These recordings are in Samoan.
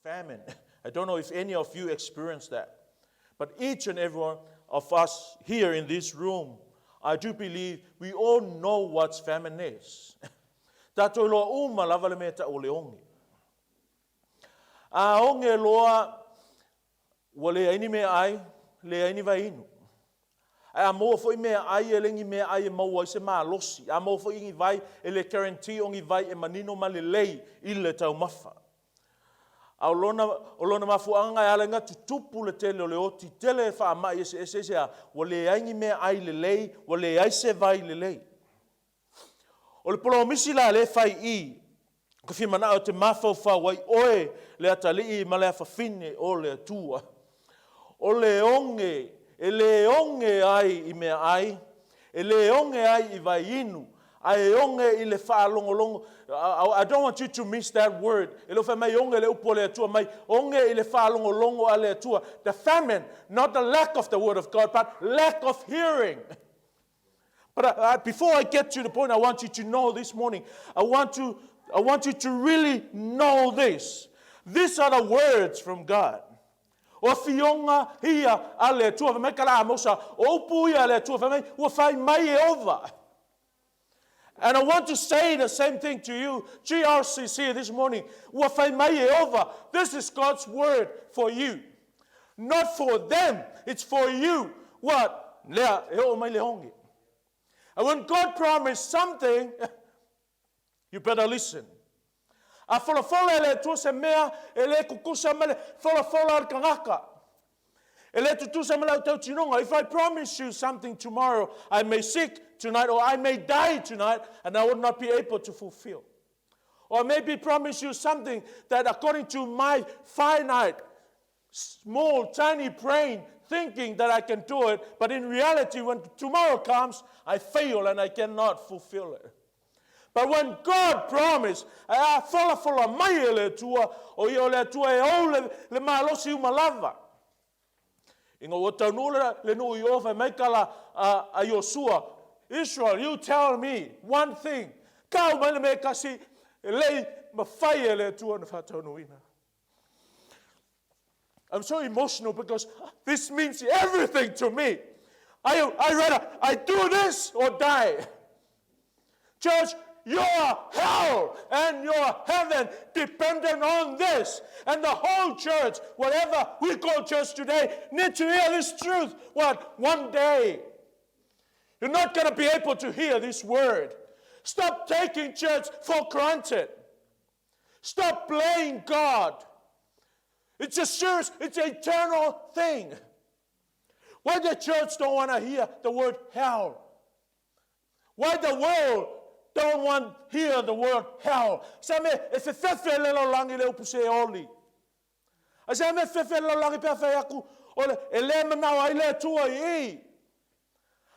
Famine. I don't know if any of you experienced that. But each and every one of us here in this room, I do believe we all know what famine is. Tātou loa uma lava le mea ta'u o le oge. A oge loa, ua leai ni meaai, leai ni vaiinu. Ae a maua foi meaai, e le ni meaai e maua ai se malosi. A maua foi ni vai, e le guarantee o ni vai e manino ma lelei i le taumafa. A o lona, o lona mafuaaga e ala ai ona tutupu le tele o le oti tele e faamai eseese aisea? Ua leai ni meaai lelei, ua leai se vai lelei. O le polomisi la lea e fai i i, ka fia manao e te mafaufau ai oe le atalii ma le afafine o le Atua. O le oge e le oge ai i meaai, e le oge ai i vaiinu, ae oge i le faalogologo. I don't want you to miss that word. E le o fai mai oge le upu a le Atua mai, oge i le faalogologo a le Atua. The famine, not the lack of the word of God, but lack of hearing. But before I get to the point, I want you to know this morning, I want you to really know this. These are the words from God. O afioga ia a le Atua, fai mai ka la Amosa, o upu ia a le Atua, fai mai, ua fai mai Ieova. And I want to say the same thing to you, GRCC, this morning. Ua fai mai Ieova. This is God's word for you. Not for them, it's for you. What? Lea, e oo mai le oge. And when God promised something, you better listen. A folafola e le Atua se mea e le tutusa ma le folafola a le tagata. E le tutusa ma lau tautinoga. If I promise you something tomorrow, I may sick tonight or I may die tonight and I will not be able to fulfill. Or maybe promise you something that according to my finite, small, tiny brain thinking that I can do it, but in reality, when tomorrow comes, I fail and I cannot fulfill it. But when God promised, a folafola mai e le Atua, o ia o le Atua e ou le malosi uma lava. Ina ua taunuu le nuu i o, fai mai ka la a Iosua, "Israel, you tell me one thing." Tau mai le mea e tasi, e le i mafai e le Atua na faataunuuina. I'm so emotional because this means everything to me. I rather I do this or die. Church, your hell and your heaven dependent on this. And the whole church, whatever we call church today, need to hear this truth. What? One day, you're not going to be able to hear this word. Stop taking church for granted. Stop playing God. It's a serious, it's an eternal thing. Why the church don't want to hear the word hell? Why the world don't want hear the word hell? Sa me e fefefe le lalolagi le upu Seoli. A sa me fefe le lalolagi pe a fai atu o le e le manao ai le Atua i i.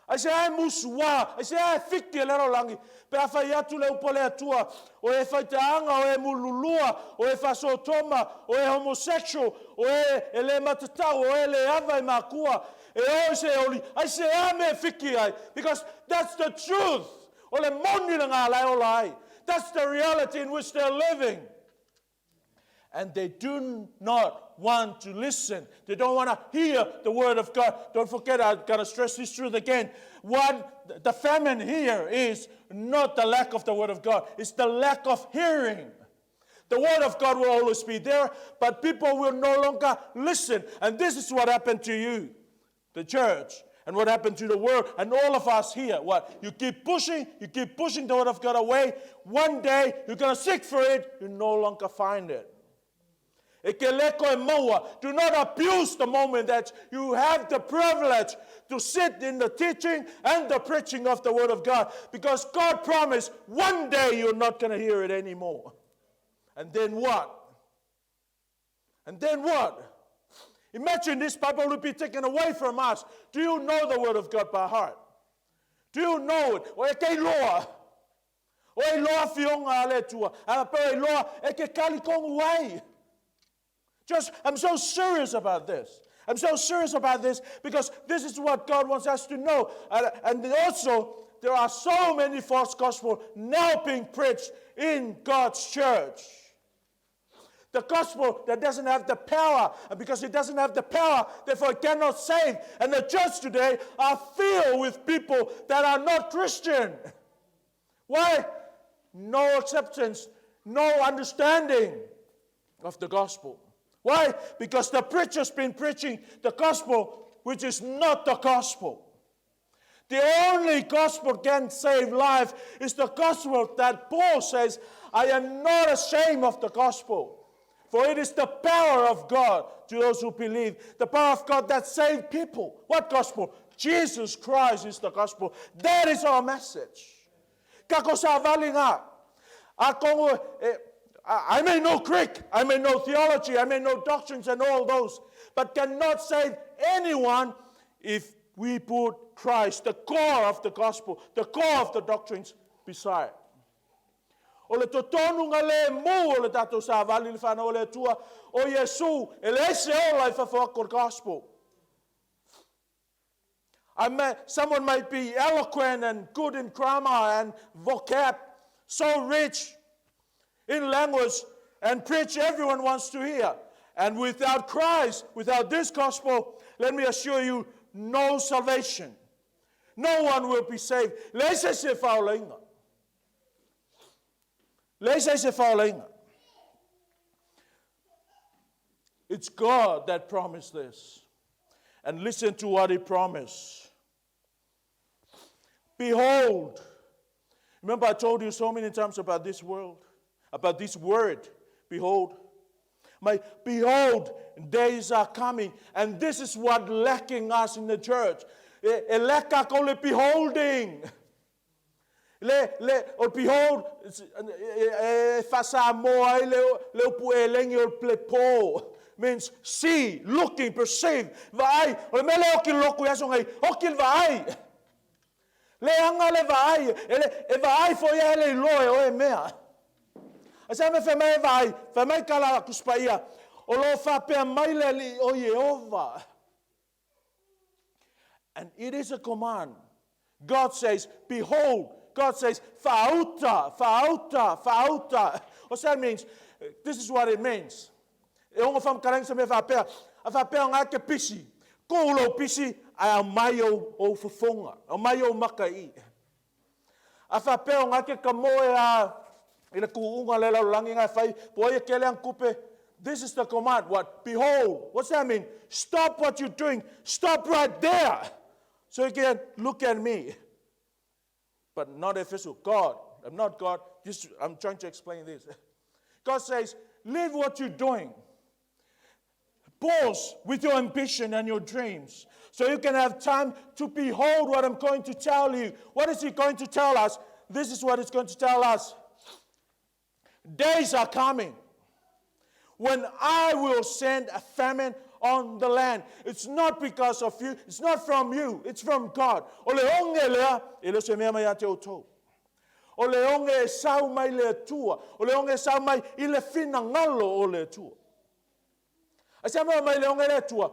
A se ai musua, a se ai fiki e le lalolagi pe a fai atu le upu a le Atua o e faitaga, o e mululua, o e faasotoma, o e homosexual, o e e le matatau, o e le ava i makua, e o i Seoli, ai se a me fiki ai, because that's the truth. O le moni le ngā lai o lai. That's the reality in which they're living. And they do not want to listen. They don't want to hear the word of God. Don't forget, I've got to stress this truth again. What the famine here is not the lack of the word of God, it's the lack of hearing. The word of God will always be there, but people will no longer listen. And this is what happened to you, the church, and what happened to the world, and all of us here. What? You keep pushing the word of God away. One day, you're going to seek for it, you no longer find it. E ke leko e maua. Do not abuse the moment that you have the privilege to sit in the teaching and the preaching of the Word of God. Because God promised one day you're not going to hear it anymore. And then what? And then what? Imagine this Bible will be taken away from us. Do you know the Word of God by heart? Do you know it? O e kei loa. O e loa fionga a le Atua. A pe e loa e ke kali kongu ai. Just, I'm so serious about this. I'm so serious about this because this is what God wants us to know. And also, there are so many false gospel now being preached in God's church. The gospel that doesn't have the power. And because it doesn't have the power, therefore it cannot save. And the church today are filled with people that are not Christian. Why? No acceptance, no understanding of the gospel. Why? Because the preacher's been preaching the gospel, which is not the gospel. The only gospel can save life is the gospel that Paul says, I am not ashamed of the gospel. For it is the power of God to those who believe. The power of God that saves people. What gospel? Jesus Christ is the gospel. That is our message. Kako sa valinga. I may know Greek, I may know theology, I may know doctrines and all those, but cannot save anyone if we put Christ, the core of the gospel, the core of the doctrines, beside. O le totonuga lemu o le tatou savali le whanau o le Atua o Iesu e leai se ola i fafo atu o le gospel. Someone might be eloquent and good in grammar and vocab, so rich in language, and preach everyone wants to hear. And without Christ, without this gospel, let me assure you, no salvation. No one will be saved. Leai se isi e faaolaina. Leai se isi e faaolaina. It's God that promised this. And listen to what he promised. Behold, remember I told you so many times about this world, about this word, behold. My behold, days are coming, and this is what lacking us in the church. E leka ko le beholding. Le, le, o behold, e whasamoa ai le, le upu e lengi o le po. Means see, looking, perceive. Vaai, o le mea le oki loku i aso ngai, oki le vaai. Le anga le vaai, e, le, e vaai fo ia hele i loe o e mea. A sa me whai mai e vaai, whai mai ka la kuspaia, o lo whapea mai le li o Jehova. And it is a command. God says, behold. God says, fa'auta, fa'auta, fa'auta. What's that means? This is what it means. E ongo whamkarang sa mea whapea, a whapea ngā ke pisi. Ko ulo pisi, ai au mai o, o whafonga, au mai o maka i. A whapea o ngā ke kamoe a i le kuunga le laulangi ngā whai, po ai e kele ang kupe. This is the command. What? Behold. What's that mean? Stop what you're doing. Stop right there. So you can look at me. But not Ephesus. God. I'm not God. Just, I'm trying to explain this. God says, leave what you're doing. Pause with your ambition and your dreams so you can have time to behold what I'm going to tell you. What is He going to tell us? This is what He's going to tell us. Days are coming when I will send a famine on the land. It's not because of you, it's not from you, it's from God. O le onge lea, e le se mea mai a te outou. O le onge e sau mai le Atua. O le onge e sau mai i le finagalo o le Atua. Ai se mea mai le onge le Atua.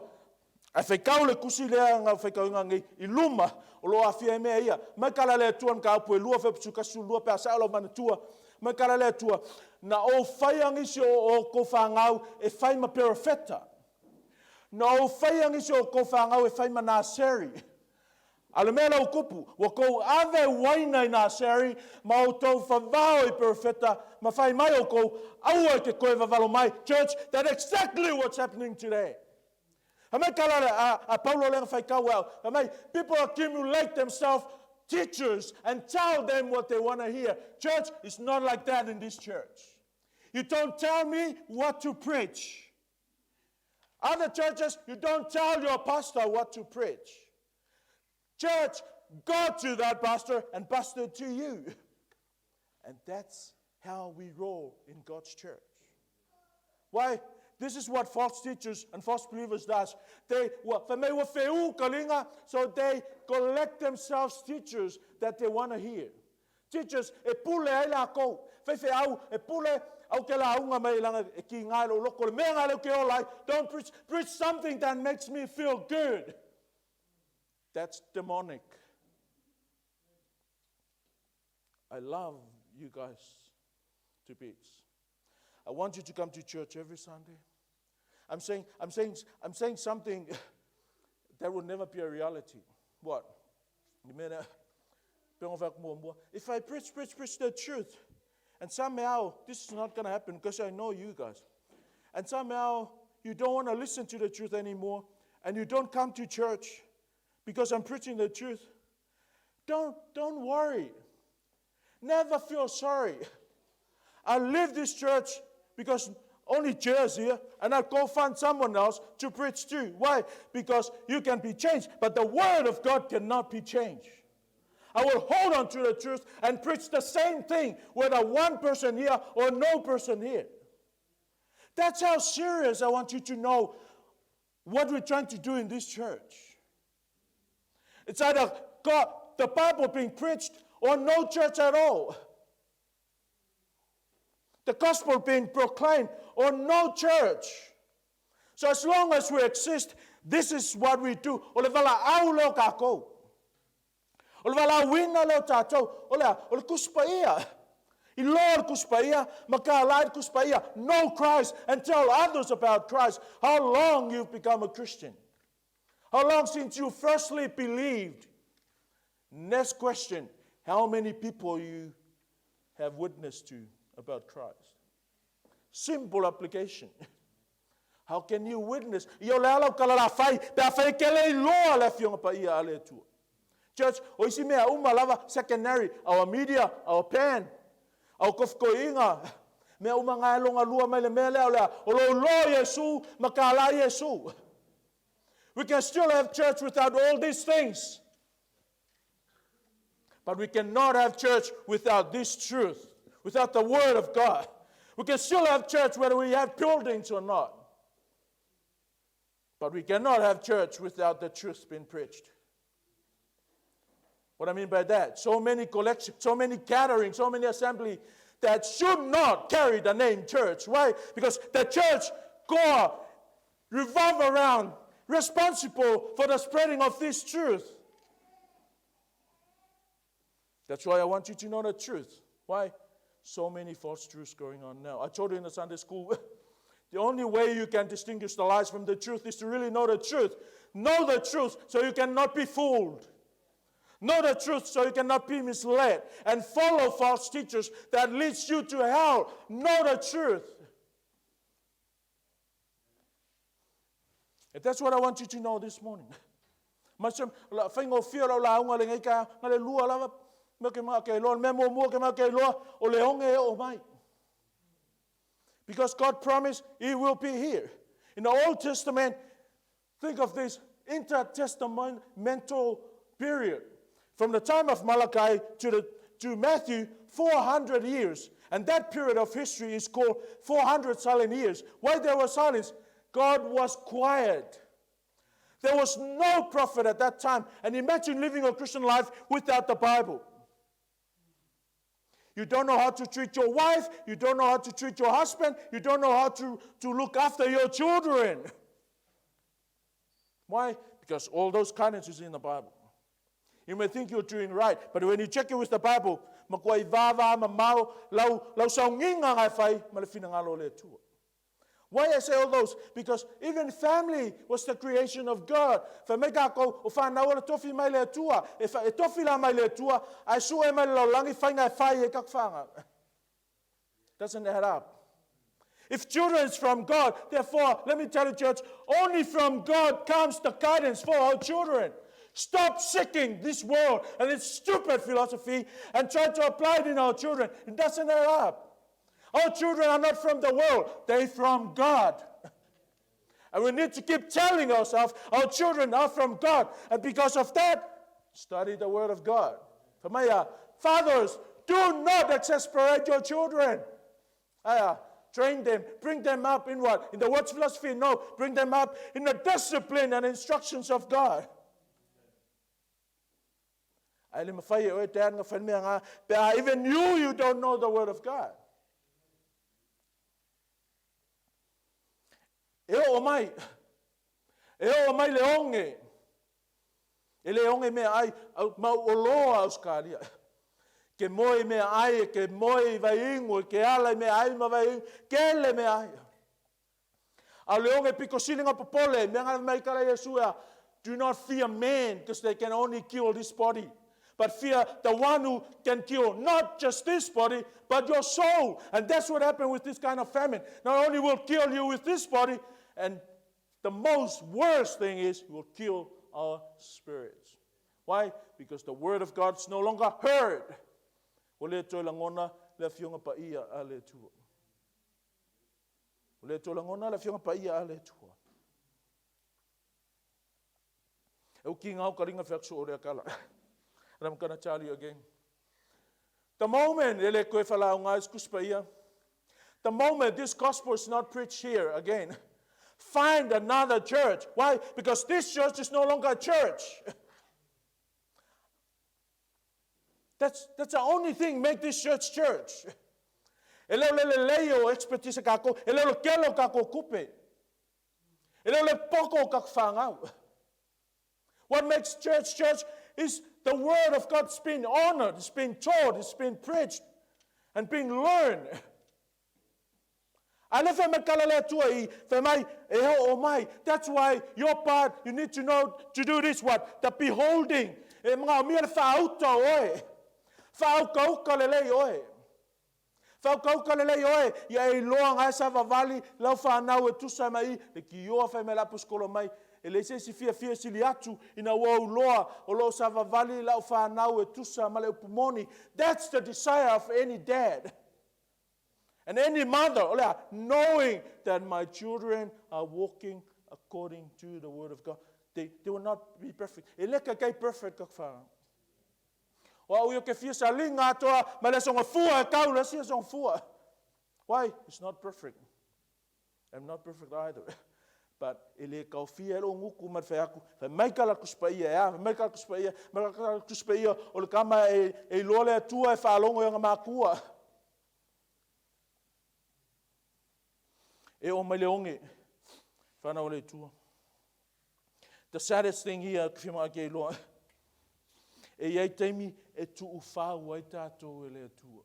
Ai whaikau le kusi lea ngā whaikauinga ngi i luma o lo afia e mea ia. Mai kala le Atua nga upu e lua whai kasu lua pe a sa o lau manatua. Mai kala le Atua. Na o whai angisi o o ko whangau e whai ma perofeta. Na o whai angisi o ko whangau e whai ma nā seri. A le mea lau kupu, ua kou ave uaina i nā seri, ma outou favao i perofeta, ma fai mai oukou, aua e te koe vavalo mai. Church, that's exactly what's happening today. Fai mai kala le, a, a Paulo lenga fai kau au. Fai mai, people accumulate themselves teachers and tell them what they want to hear. Church, it's not like that in this church. You don't tell me what to preach. Other churches, you don't tell your pastor what to preach. Church, go to that pastor and pastor to you. And that's how we roll in God's church. Why? This is what false teachers and false believers does. They so they collect themselves teachers that they want to hear. Teachers, e pule ai lākou. Faifeau, e pule au ke lauga mai langa e ki ngā lo loko le mea ngā leo ke ola ai. Don't preach, preach something that makes me feel good. That's demonic. I love you guys to bits. I want you to come to church every Sunday. I'm saying, I'm saying, I'm saying something that will never be a reality. What? If I preach, preach, preach the truth, and somehow this is not going to happen because I know you guys, and somehow you don't want to listen to the truth anymore, and you don't come to church because I'm preaching the truth, don't, don't worry. Never feel sorry. I leave this church because only chairs here, and I'll go find someone else to preach to. Why? Because you can be changed, but the Word of God cannot be changed. I will hold on to the truth and preach the same thing, whether one person here or no person here. That's how serious I want you to know what we're trying to do in this church. It's either God, the Bible being preached, or no church at all. The gospel being proclaimed, or no church. So as long as we exist, this is what we do. O le valaau lea o kākou. O le valaauina lea o tātou. O le a? O le Tusi Paia. Iloa le Tusi Paia, ma ka lai le Tusi Paia. Know Christ and tell others about Christ. How long you've become a Christian. How long since you firstly believed? Next question. How many people you have witnessed to about Christ? Simple application. How can you witness? Ia o le ala o kala la fai, pe a fai ke le iloa le afioga paia a le Atua. Church, o isi mea uma lava, secondary, our media, our pen, our kofikoiga, mea uma ngā e longa lua mai le mea lea o lea, o lo loa Iesu, ma ka la Iesu. We can still have church without all these things. But we cannot have church without this truth, without the Word of God. We can still have church whether we have buildings or not. But we cannot have church without the truth being preached. What I mean by that? So many collections, so many gatherings, so many assembly that should not carry the name church. Why? Because the church core revolve around responsible for the spreading of this truth. That's why I want you to know the truth. Why? So many false truths going on now. I told you in the Sunday school, the only way you can distinguish the lies from the truth is to really know the truth. Know the truth so you cannot be fooled. Know the truth so you cannot be misled and follow false teachers that leads you to hell. Know the truth. And that's what I want you to know this morning. Ma se la whainga fia lau lauga le ngai ka nga le lua lava me ke ma ke loa me mo mo ke ma ke loa o le onge e o mai. Because God promised He will be here. In the Old Testament, think of this intertestamental period. From the time of Malachi to, the, to Matthew, 400 years. And that period of history is called 400 silent years. Why there was silence? God was quiet. There was no prophet at that time. And imagine living a Christian life without the Bible. You don't know how to treat your wife. You don't know how to treat your husband. You don't know how to, to look after your children. Why? Because all those kindness is in the Bible. You may think you're doing right, but when you check it with the Bible, makuai vava ma mau lau lau saunginga ngai fai ma le finangalo le tua. Why I say all those? Because even family was the creation of God. Fa mai kākou, o whanau o le tofi mai le Atua. E, fa, e tofi la mai le Atua, ai sue mai le laulangi, whainga e whai e kak whanga. Doesn't add up. If children is from God, therefore, let me tell you, church, only from God comes the guidance for our children. Stop seeking this world and its stupid philosophy and try to apply it in our children. It doesn't add up. Our children are not from the world, they're from God. And we need to keep telling ourselves our children are from God. And because of that, study the Word of God. Famaya, fathers, do not exasperate your children. Aya, train them, bring them up in what? In the world's philosophy? No, bring them up in the discipline and instructions of God. Ai le mawhai e oe te anga whanmea ngā, pe a even you, you don't know the word of God. E o mai, e o mai le onge, e le onge mea ai, au, mau o loa Australia. Ke moe i meaai, e ke moe i vaiinu, e ke ala i meaai ma vaiinu, kele meaai. A o le oge pito sili ona popole, mea na fai mai tala Iesu ea, do not fear man, because they can only kill this body. But fear the one who can kill not just this body, but your soul. And that's what happened with this kind of famine. Not only will kill you with this body, and the most worst thing is, will kill our spirits. Why? Because the word of God is no longer heard. Ua le toe lagona le Afioga Paia a le Atua. Ua le toe lagona le Afioga Paia a le Atua. E uki ngau ka ringa whiakso o rea kala. And I'm going to tell you again. The moment, e le koe whalau ngā is paia, the moment this gospel is not preached here again, find another church. Why? Because this church is no longer a church. That's, that's the only thing make this church church. E leo le lelei o expertise kākou, e leo le kele o kākou kupe. E leo le poko o kākou whāngau. What makes church church is the word of God's been honored, it's been taught, it's been preached, and been learned. A le fai mai kala le Atua i, fai mai, e ho o mai. That's why your part, you need to know to do this what? The beholding. E mga o mia le whaauta oe. Whaaukauka le lei oe. Whaukauka le lei oe. Ia e iloa ngai sa vavali lau whanau e tusa mai i. Le ki oa fai mai la puskolo mai. E le se si fia fia sili atu ina ua uloa o lo sa vavali lau whanau e tusa ma le upumoni. That's the desire of any dad. And any mother, o lea, knowing that my children are walking according to the word of God. They, they will not be perfect. E le ka kai perfect ka whanau. O au ia ke fia sa linga atoa, ma le songa fua e kau, le sia songa fua. Why? It's not perfect. I'm not perfect either. But e le kaofia e lou gutu ma le fai atu, fai mai ka la Tusi Paia e a, fai mai ka la Tusi Paia, mai ka la Tusi Paia o le tama e, e iloa le Atua e faalogo i ona matua. E oo mai le oge, whanau o le Atua. The saddest thing here, ke whima ake iloa, e iai taimi e tuufau ai tātou e le Atua.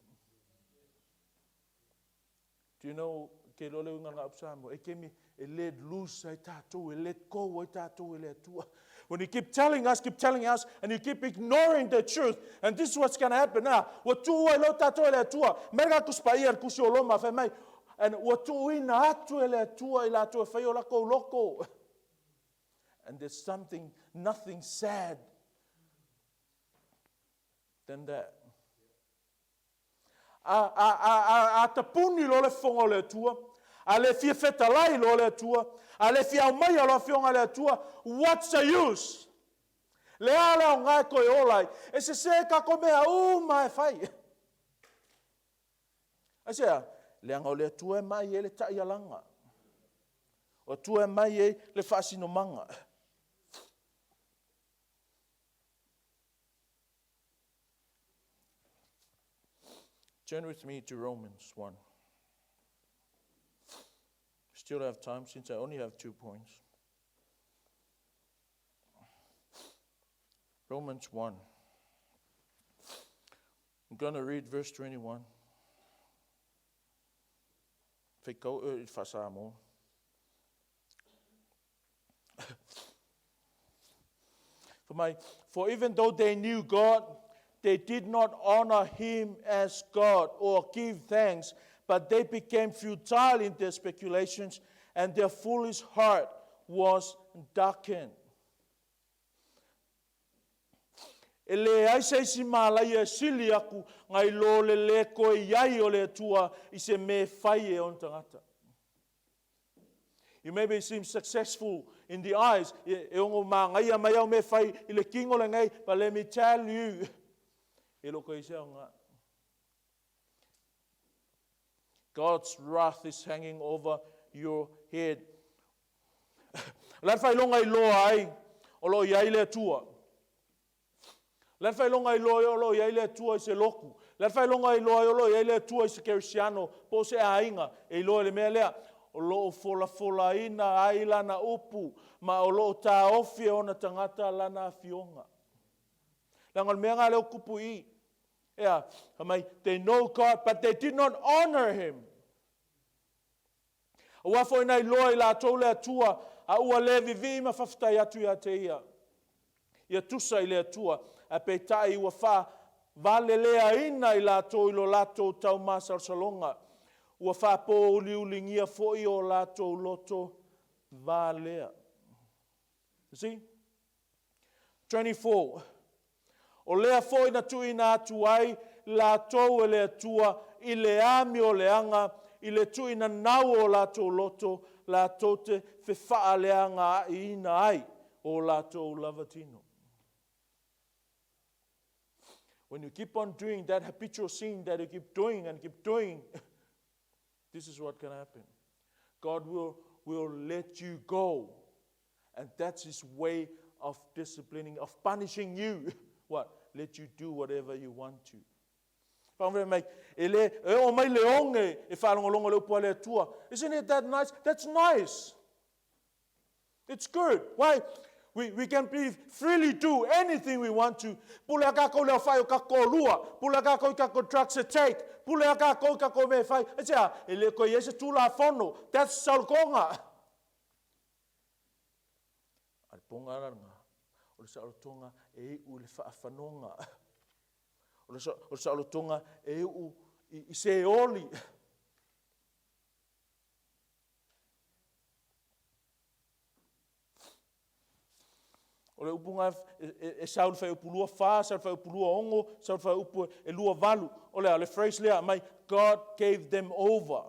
Do you know, ke iloa le uiga o le Samoa, e kemi e let loose ai tātou, e let go ai tātou e le Atua. When you keep telling us, keep telling us, and you keep ignoring the truth, and this is what's going to happen now. Ua tuu ai lau tātou e le Atua. Mai ka kusi paia le kusi o Loma, fai mai, and ua tuuina atu e le Atua i latou e fai o lakou loko. And there's something, nothing sad than that. A, a, a, a, a tapuni loa le fofoga o le Atua, a le fia fetalai loa le Atua, a le fia aumaia loa afioga a le Atua, what's the use? Le a le aoga e toe ola ai, e sese kako mea uma e fai. Aisea, leaga o le Atua e mai ai le taialaga. O Atua e mai ai le faasinomaga. Turn with me to Romans 1. Still have time since I only have 2 points. Romans 1. I'm going to read verse 21. Fei kau e i whasamoa. For my, for even though they knew God, they did not honor him as God or give thanks, but they became futile in their speculations, and their foolish heart was darkened. E leai se isi malaia e sili aku ngai lo le le koe iai o le Atua i se me fai e ona tagata. You maybe seem successful in the eyes, e, e ongo māngaia mai au me fai i le kingo le nei, but let me tell you, e loko i se au ngā. God's wrath is hanging over your head. O le a le faailoga i loa ai o lo o i ai le Atua? O le a le faailoga i loa ai o lo o i ai le Atua i se lotu? O le a le faailoga i loa ai o lo o i ai le Atua i se kerisiano po o se aiga e iloa i le mea lea? O lo o folafolaina ai lana upu ma o lo o taofi e ona tagata lana afioga. Leaga o le mea lena lea o tupu i i. Ea, fai mai, they know God, but they did not honor Him. Aua foi na iloa i latou le Atua, a ua le vivii ma faafetai atu ia te Ia. Ia tusa i le Atua, ae peitai ua faavaleleaina i latou i lo latou taumasalosaloga, ua faapouliuligia foi o latou loto valea. You see? 24. O lea foi na tuuina atu ai latou e le Atua i le amioleaga, i le tuuina nau o latou loto, latou te fefaaleagaaiina ai o latou lava tino. When you keep on doing that habitual sin that you keep doing and keep doing, this is what can happen. God will let you go. And that's His way of disciplining, of punishing you. What? Let you do whatever you want to. Fai mai, e le, e o mai le oge e faalogologo le upu a le Atua. Isn't it that nice? That's nice. It's good. Why? We can be freely do anything we want to. Pule a kākou le whai o kako lua. Pule a kākou i kako drugs to take. Pule a kākou i kako me whai. E tia, e le koe i se tūla fono. That's saulkonga. A le ponga ranga. O le saolotoga e iu i le faafanoga. O le saolotoga e iu i Seoli. O le upu e sau le fuaiupu 24, sau le fuaiupu 26, sau le fuaiupu e 28. O le a, le phrase lea mai, God gave them over.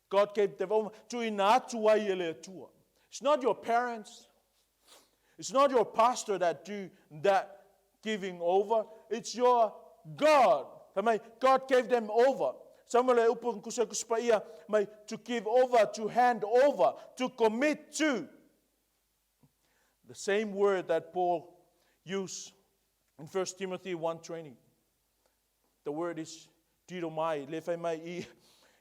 God gave them over. Tuuina atu ai e le Atua. It's not your parents. It's not your pastor that do that giving over. It's your God. Fai mai, God gave them over. Samuel e upu kusa kuspa mai to give over, to hand over, to commit to. The same word that Paul used in 1 Timothy 1:20. The word is didomai. Le fai mai i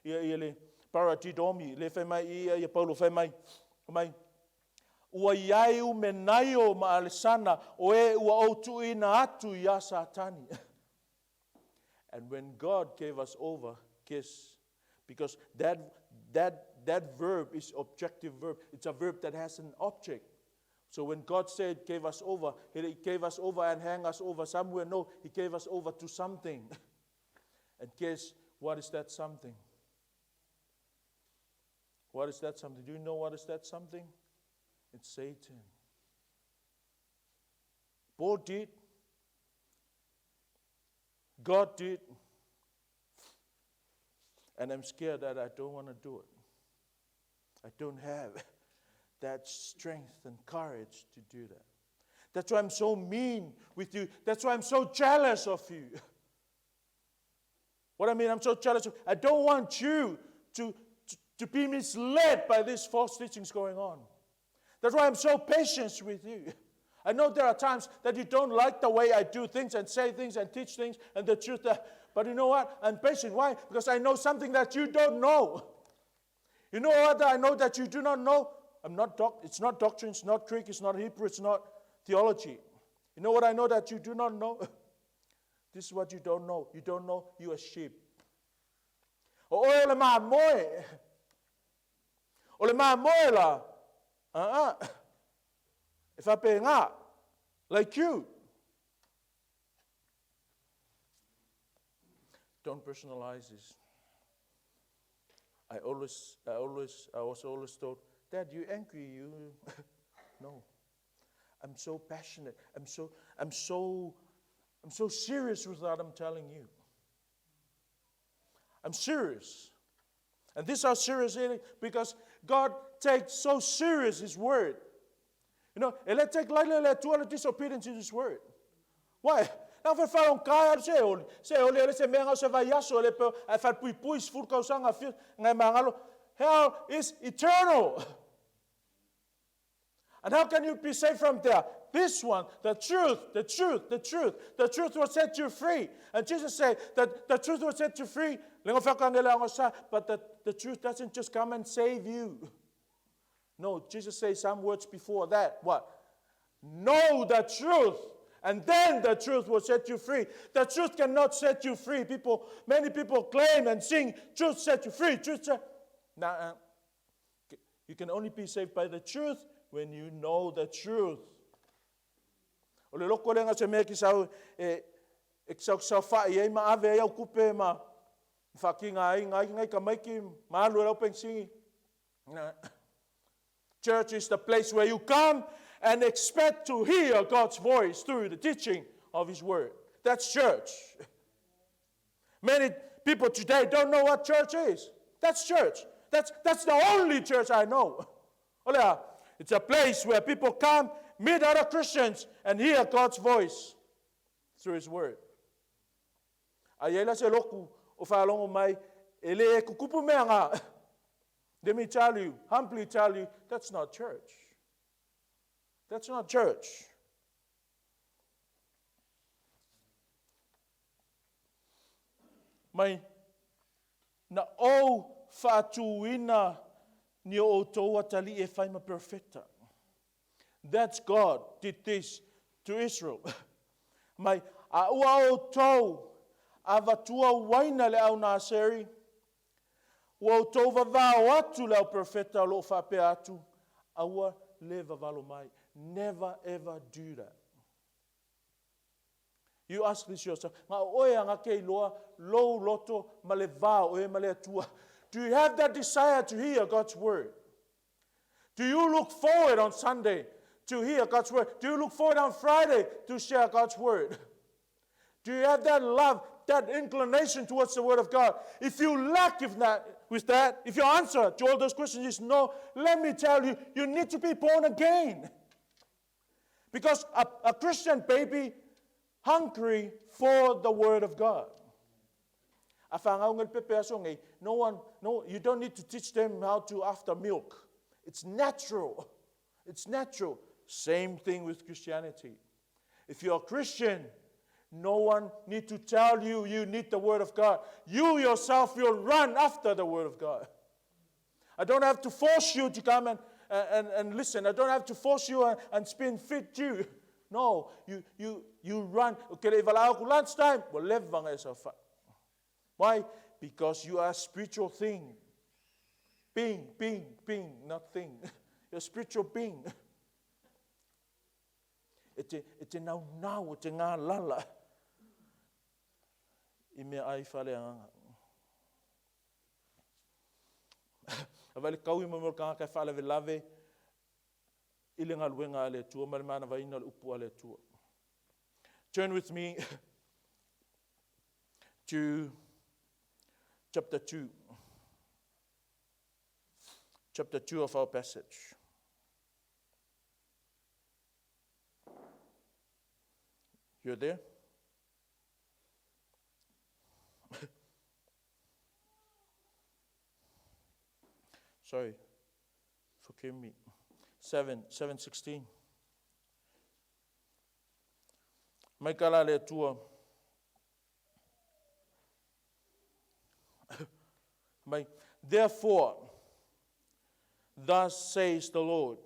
ia ia le paradidomi. Le fai mai i ia Paulo fai mai mai ua iai Umenaio ma Alesana o e ua ou tuuina atu iā Satani. And when God gave us over, guess, because that, that, that verb is objective verb. It's a verb that has an object. So when God said gave us over, He gave us over and hang us over somewhere. No, He gave us over to something. And guess what is that something? What is that something? Do you know what is that something? It's Satan. Paul did. God did. And I'm scared that I don't want to do it. I don't have that strength and courage to do that. That's why I'm so mean with you. That's why I'm so jealous of you. What I mean, I'm so jealous of I don't want you to be misled by these false teachings going on. That's why I'm so patient with you. I know there are times that you don't like the way I do things and say things and teach things and the truth. But you know what? I'm patient. Why? Because I know something that you don't know. You know what I know that you do not know? I'm not doc- it's not doctrine, it's not Greek, it's not Hebrew, it's not theology. You know what I know that you do not know? This is what you don't know. You don't know you are sheep. O oe o le mamoe. O le mamoe la. Ah, ah. E whape Like you. Don't personalize this. I was always told, Dad, you angry, you. No. I'm so passionate. I'm so serious with what I'm telling you. I'm serious. And this is how serious it is because God takes so serious His word. You know, e le take lightly le Atua le disobedience to His word. Why? Na fa fa on kai se oli. Se oli ele se mea se vai aso le pe ai fa pui pui sfur kausanga fi ngai mangalo. Hell is eternal. And how can you be saved from there? This one, the truth, the truth, the truth. The truth will set you free. And Jesus said that the truth will set you free. But the truth doesn't just come and save you. No, Jesus said some words before that. What? Know the truth, And then the truth will set you free. The truth cannot set you free. People, many people claim and sing, truth set you free. Truth set. Nah, you can only be saved by the truth when you know the truth. O le loko lenga se mea ki sau e, e ki sau sau wha i ma ave ai au kupe ma whakinga ai ngai ngai ka maiki ma alu e lau pensingi. Nah. Church is the place where you come and expect to hear God's voice through the teaching of His Word. That's church. Many people today don't know what church is. That's church. That's, that's the only church I know. It's a place where people come, meet other Christians, and hear God's voice through His Word. A iai la se loku o whaalongo mai, e le e kukupu mea ngā. Let me tell you, humbly tell you, that's not church. That's not church. Mai na ou whaatuina ni o outou atali e whai ma perfecta. That's God did this to Israel. Mai, a ua o tou, avatua waina le au naseri, ua outou vavao atu le au perfecta o loo faapea atu, aua le vavalo mai. Never ever do that. You ask this yourself. Nga oe anga ke iloa lou loto ma le vao oe ma le atua. Do you have that desire to hear God's word? Do you look forward on Sunday to hear God's word? Do you look forward on Friday to share God's word? Do you have that love, that inclination towards the word of God? If you lack if that, with that, if your answer to all those questions is no, let me tell you, you need to be born again. Because a, a Christian baby hungry for the word of God. No one, no, you don't need to teach them how to after milk. It's natural. It's natural. Same thing with Christianity. If you're a Christian, no one need to tell you you need the Word of God. You yourself will run after the Word of God. I don't have to force you to come and, and, and listen. I don't have to force you and, and spin fit you. No, you, you, you run. Okay, lunchtime. Why? Because you are a spiritual thing. Being, being, being, not thing. You're a spiritual being. E te, e te nau nau, e te ngā lala. I mea ai whale anga. A vale kau i mo kanga kai whale lave i le galuega a le Atua ma le manavaina o le upu a le Atua. Turn with me to chapter 2. Chapter 2 of our passage. You're there? Sorry, forgive me. 7, 7:16. Mai kala le Atua. Mai, therefore, thus says the Lord.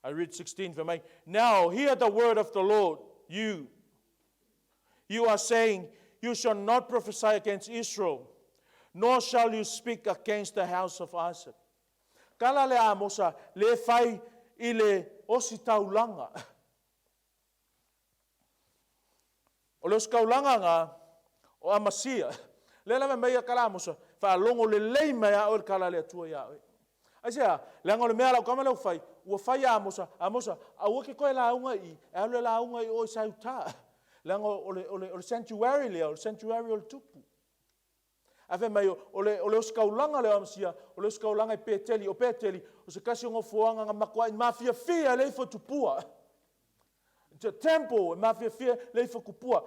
I read 16 for me. Now hear the word of the Lord, you. You are saying, You shall not prophesy against Israel, nor shall you speak against the house of Isaac. Kala le Amosa, le fai i le osi taulanga. O le osikaulaga ga o Amasia, lea lava e mai ia kala Amosa, faalogo lelei mai a oe le kala a le Atua iā oe. Aisea? Leaga o le mea a lau tama lea ua fai, ua fai ia Amosa, Amosa, aua ke koe lauga i i, e alu e lauga i o i Sautā. Leaga o le, o le, o le sanctuary lea, o le sanctuary o le tupu. Ae fai mai, o le, o le osikaulaga lea o Amasia, o le osikaulaga i Peteli, o Peteli, o se kasi o gofoaga ga makuai mafiafia e le ifo tupua. The temple, e mafiafia le ifo kupua.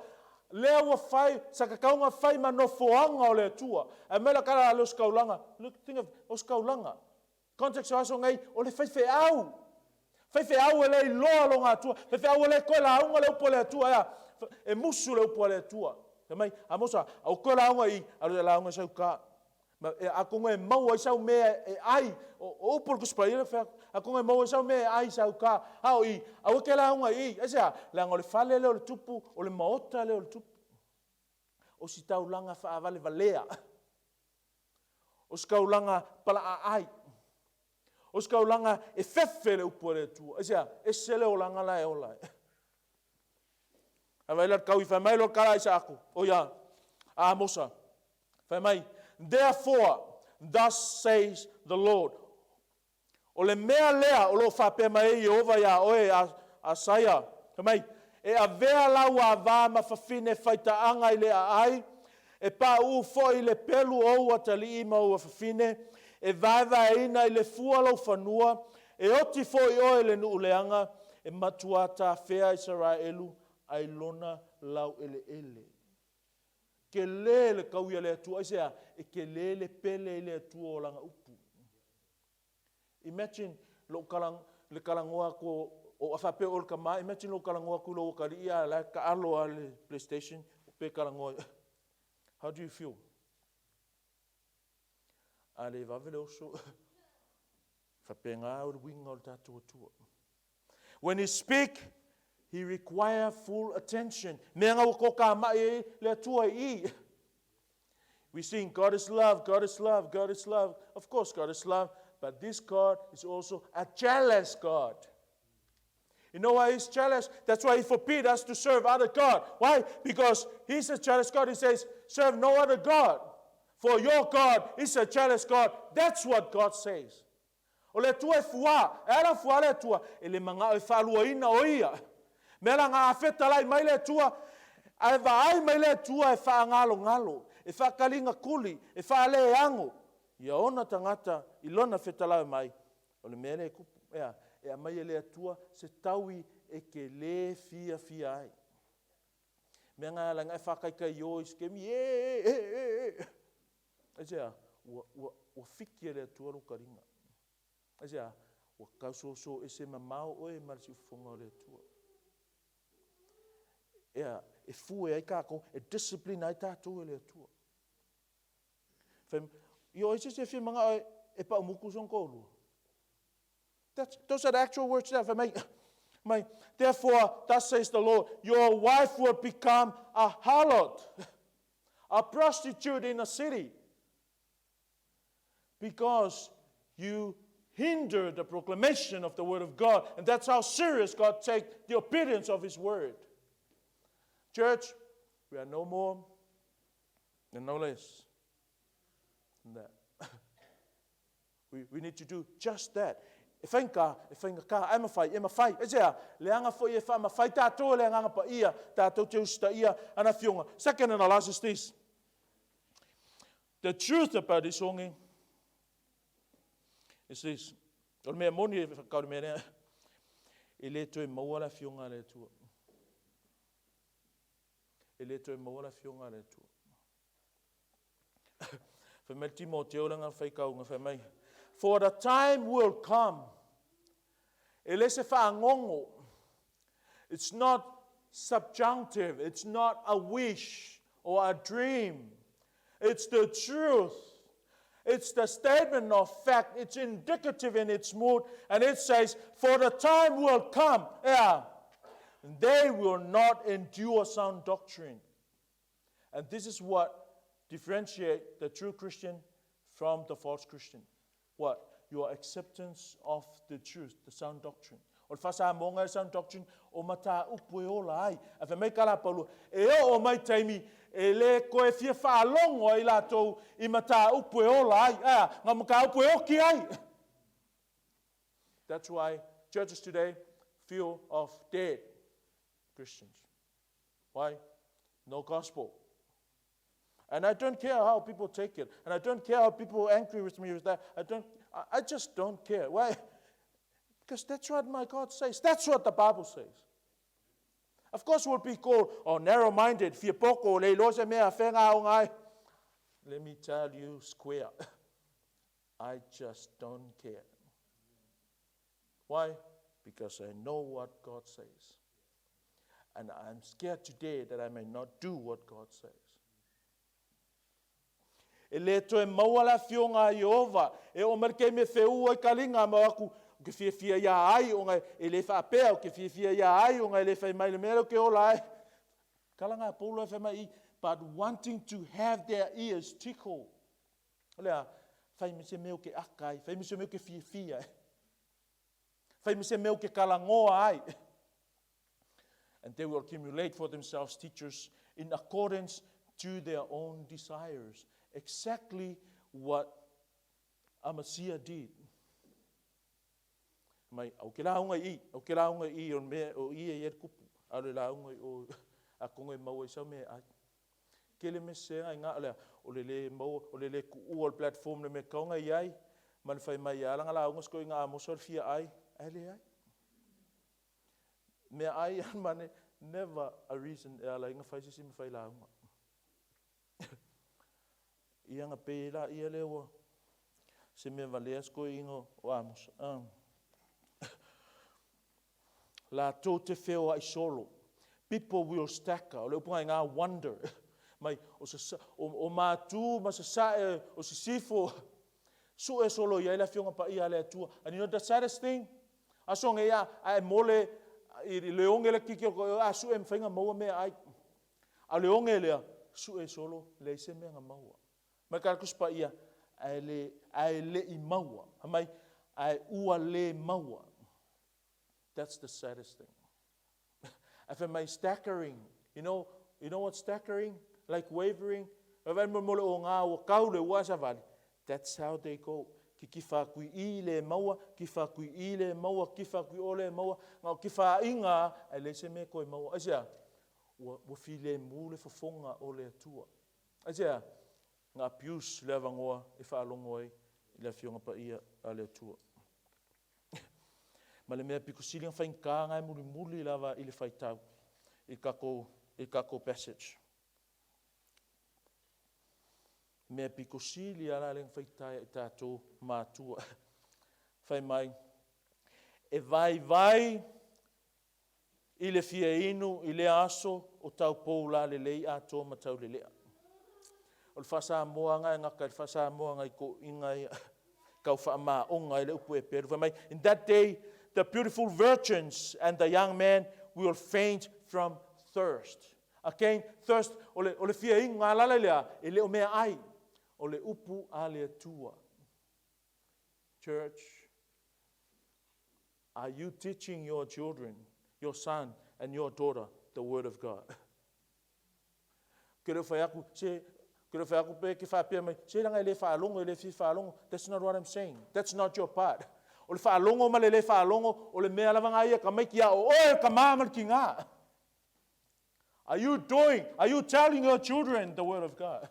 Lea ua fai, sa kakauga fai ma nofoaga o le Atua. Ae mai la kala le osikaulaga, look, think of osikaulaga. Context o aso nei, o le faifeau. Faifeau e le iloa loga Atua. Faifeau e le koe lauga le upu a le Atua. Ea, e musu le upu a le Atua. Fai mai, Amosa, au koe lauga i, alu e lauga i sau ka. Ma e atonu e maua ai sau mea e ai, o upu o le Tusi Paia lea e fai atu, atonu e maua ai sau mea e ai i sau uta, a o i, aua e te lauga i i. Aisea? Leaga o le fale lea o le Tupu, o le maota lea o le Tupu. O si taulaga faavalevalea. O si taulaga palaaai. O si taulaga e fefe le upu a le Atua. Aisea? Ese le olaga la e ola ai. Ae vaai la le taui, fai mai loa le tala a Isaako, o ia, a Amosa, fai mai, Therefore, thus says the Lord. O le mea lea o lo o faapea mai ai Ieova iā oe, Asaia, fai mai, E avea lau ava ma fafine faitaaga i le aai, e pauu foi i le pelu o ou atalii ma ou afafine, e vaevaeina i le fua lou fanua, e oti foi oe i le nuu leaga, e matua tafea Isaraelu ai lona laueleele. Tele le taui a le Atua. Aisea? E tele le pele i le Atua o Lana upu. Imagine lou tala, le talanoa atu o, a faapea o oe o le tama, imagine lou talanoa atu i lou atalii a o la e taalo lava le playstation pe talanoa. How do you feel? A le vave le oso. Faapena le uiga o le tatou Atua. When he speak, he require full attention. Mea na ua tokamai ai le Atua i i. We sing, God is love, God is love, God is love. Of course, God is love, but this God is also a jealous God. You know why he's jealous? That's why he forbid us to serve other God. Why? Because he's a jealous God. He says, serve no other God. For your God is a jealous God. That's what God says. O le Atua e fuā. E ala fuā le Atua, e le manao e faaluaina o ia. Mea la nga fetalai mai le Atua, ae vaai mai le Atua e faagalogalo, e faakaliga kuli, e faaleago ia ona tagata i lona fetalai mai, o le mea lea e tupu. Ea, e aumai e le Atua se taui e te lē fiafia ai. Mea nga e ala ai na e faataitai o i se taimi, e, e, e, e, e. Aisea? Ua, ua, ua fiki e le Atua lou taliga. Aisea? Ua tausoso ese mamao oe ma le siufofoga o le Atua. Ea, e fue ai tatou, e discipline ai tatou e le Atua. Fai, i o ai se isi e fia manao e, e paumutu sona toalua? That's, those are the actual words there. Fai mai, mai, therefore, thus says the Lord, your wife will become a harlot, a prostitute in a city, because you hinder the proclamation of the word of God. And that's how serious God takes the obedience of his word. Church, we are no more and no less than that. We, we need to do just that. E whainga, e whainga ka, ai mawhai, e mawhai. E sea, leanga foi e wha mawhai tātou le anganga pa ia, tātou te usita ia, ana fionga. Second and the last is this. The truth about this hongi is this. O le mea moni e whakau le mea lea, e le toe maua le afioga a le Atua. E le toe maua le afioga a le Atua. Fai mai le Timoteo le ngā whaikaunga, fai mai, For the time will come. E le se whaangongo. It's not subjunctive. It's not a wish or a dream. It's the truth. It's the statement of fact. It's indicative in its mood. And it says, For the time will come. Yeah. They will not endure sound doctrine. And this is what differentiate the true Christian from the false Christian. What? Your acceptance of the truth, the sound doctrine. O le faasamoaga e sound doctrine, o mataupu e ola ai. Ae fai mai ka la Paulo, e oo mai taimi e le koe fia faalogo ai latou i mataupu e ola ai. Ae a? Nga mataupu e oki ai. That's why churches today full of dead Christians. Why? No gospel. And I don't care how people take it. And I don't care how people are angry with me with that. I don't I, I just don't care. Why? Because that's what my God says. That's what the Bible says. Of course, we'll be called oh, narrow-minded, fia poko, le iloa se mea, whenga o ngai. Let me tell you square. I just don't care. Why? Because I know what God says. And I'm scared today that I may not do what God says. E le toe maua le Afioga a Ieova, e oo mai le taimi e feua ai taliga ma o atu, ou te fiafia ia ai ona e le faapea, ou te fiafia ia ai ona e le fai mai i le mea lea ou te ola ai. Tala na a Paulo e fai mai i, but wanting to have their ears tickled. O le a? Fai mai se mea ou te aka ai, fai mai se mea ou te fiafia ai. Fai mai se mea ou te talanoa ai. And they will accumulate for themselves teachers in accordance to their own desires. Exactly what Amasia did. Mai, au ke lauga i, au ke lauga i o mea o i e i kupu, a le lauga i o a kongo e maua i sau mea ai. Kele me se ai ngā lea, o le le maua, o le le kuua o le platform le mea kaunga i ai, ma le fai mai ia langa lauga sko i ngā amoso le fia ai, ai le ai. Mea ai a mane, never a reason e ala inga fai sisi ma fai lauga. Ia nga pe la ia le ua se mea valea sko inga o Amosa. Latou te feoai solo. People will stagger. O le upu i ngā wonder. Mai, o, sa, o, o mātū ma sasae o sisifo. Sue solo i ai le afioga paia a le Atua. And you know the saddest thing? Aso nge ia, a e mole i le onge le kiki o ko a sue mwhainga maua mea ai. A le onge lea, sue solo le se mea nga maua. Mai ka kuspa ia, a le, a le i maua. Mai, a ua le maua. That's the saddest thing. If am I staggering? You know, you know what staggering? Like wavering? That's how they go. Ki ki whakui i le maua, ki whakui i le maua, ki whakui o le maua, ngā ki whainga, ai le se me koe maua. Aisea, ua, ua file mu le fofonga o le atua. Aisea, ngā abuse le avangoa e whaalongo ai i le afioga paia a le Atua. Ma le mea piko sili nga whainga ngai muli muli lava i le whaitau i kako, i kako passage. Mea piko sili ala le whaitai i tātou mātua. Whai mai, e vai vai i le fia inu i le aso o tau pou la le lei atoa ma tau le lea. O le whasamoa ngai ngaka, le whasamoa ngai ko inga ia kau whaamaonga i le upu e peru. Whai mai, in that day, the beautiful virgins and the young men will faint from thirst. Again, thirst, o le, o le fia inu ngā lala lea, e leo mea ai, o le upu a le Atua. Church, are you teaching your children, your son and your daughter, the word of God? Ke leo whai aku, se, ke leo whai aku pe ke whapea mai, se ranga e le whaalongo, e le fi whaalongo. That's not what I'm saying. That's not your part. O le whaalongo ma le le whaalongo, o le mea lava ngā ia ka mai ki a o oe ka māmar ki ngā. Are you doing, are you telling your children the word of God?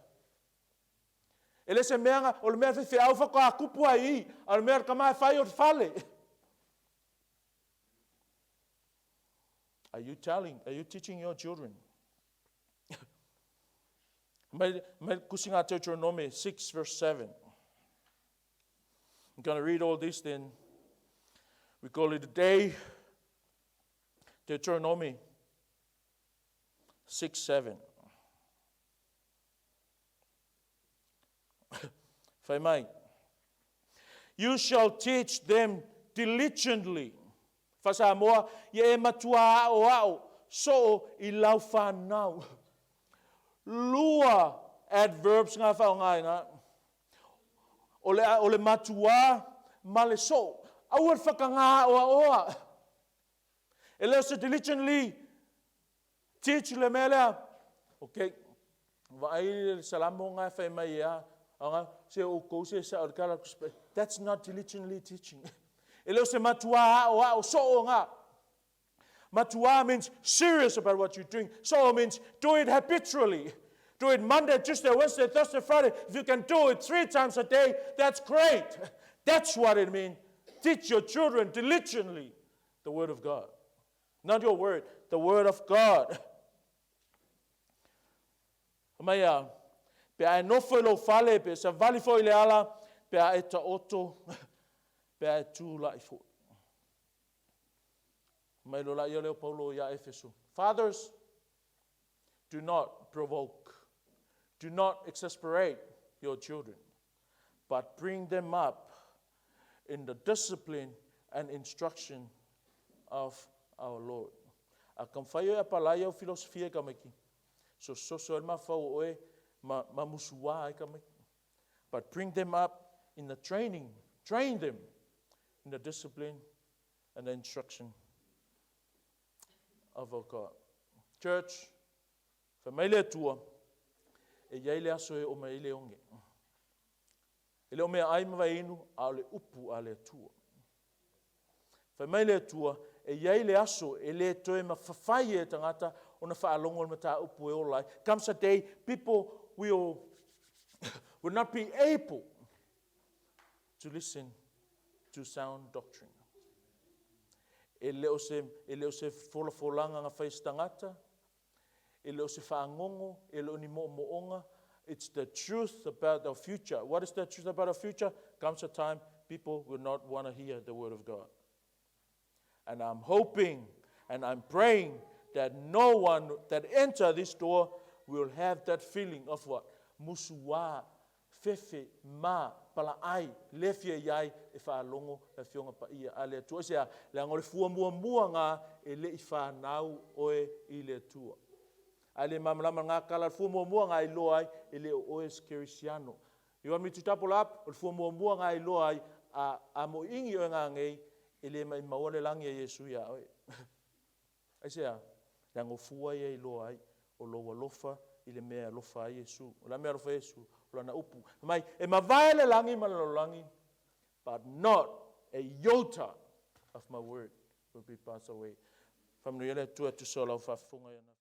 E le se mea nga, o le mea whai au whaka a kupu ai i, a le mea ka mai whai o te fale. Are you telling, are you teaching your children? Mai, mai kusinga Deuteronomy 6 verse 7. I'm going to read all this then. We call it a day. Deuteronomy 6 7. Whai mai. You shall teach them diligently. Whasamoa, ia e matua ao ao, so i lau whanau. Lua adverbs ngā whaongai ngā. O le, o le matua ma le so. Aua le whakangā oa oa. E leo se diligently teach le mea lea. Okay. Vaai le salamo ngā whai mai ia. Anga, se o kou se sa o le kala That's not diligently teaching. E leo se matua ao ao so o ngā. Matua means serious about what you're doing. So means do it habitually. Do it Monday, Tuesday, Wednesday, Thursday, Friday. If you can do it 3 times a day, that's great. That's what it means. Teach your children diligently the word of God. Not your word, the word of God. Mai a, pe a e nofo i lou fale, pe sa vali fo i le ala, pe a e taoto, pe a e tū lai fo. Mai lo la ia leo Paulo ia Efeso. Fathers, do not provoke. Do not exasperate. your children, but bring them up in the discipline and instruction of our Lord. A taumafai oe e apalai au filosofia i tamaiti, sososo ai le mafaufau o oe ma, ma musuā ai tamaiti. But bring them up in the training, train them in the discipline and the instruction of our God. Church, fai mai le Atua, e i ai le aso e oo mai ai le oge. E le o meaai ma vaiinu, a o le upu a le Atua. Fai mai le Atua, e i ai le aso e le toe mafafai e tagata ona faalogo i le mataupu e ola ai. Comes a day, people will, will not be able to listen to sound doctrine. E le o se, e le o se folafolaga na fai e se tagata, e le o se fagogo, e le o ni moomooga. It's the truth about our future. What is the truth about our future? Comes a time people will not want to hear the word of God. And I'm hoping and I'm praying that no one that enter this door will have that feeling of what? Musuā, fefe, ma, palaai, le fia i ai e faalogo le Afioga Paia a le Atua. Aisea? Leaga o le fua muamua na e le i fanau oe i le Atua. A e le malamalama i lena tala, o le fua muamua na e iloa ai e le o oe o se kerisiano. You want me to double up? O le fua muamua na e iloa ai a, a moiigi oe nanei, e le maimaua le lagi a Iesu iā oe. Aisea? Leaga o fua ia e iloa ai o lou alofa i le mea e alofa ai Iesu. O le a le mea e alofa ai Iesu? O lana upu. Fai mai, e mavae le lagi ma le lalolagi, but not a iota of my word will be passed away. Faamanuia le Atua e tusa o lau faafofoga i ana.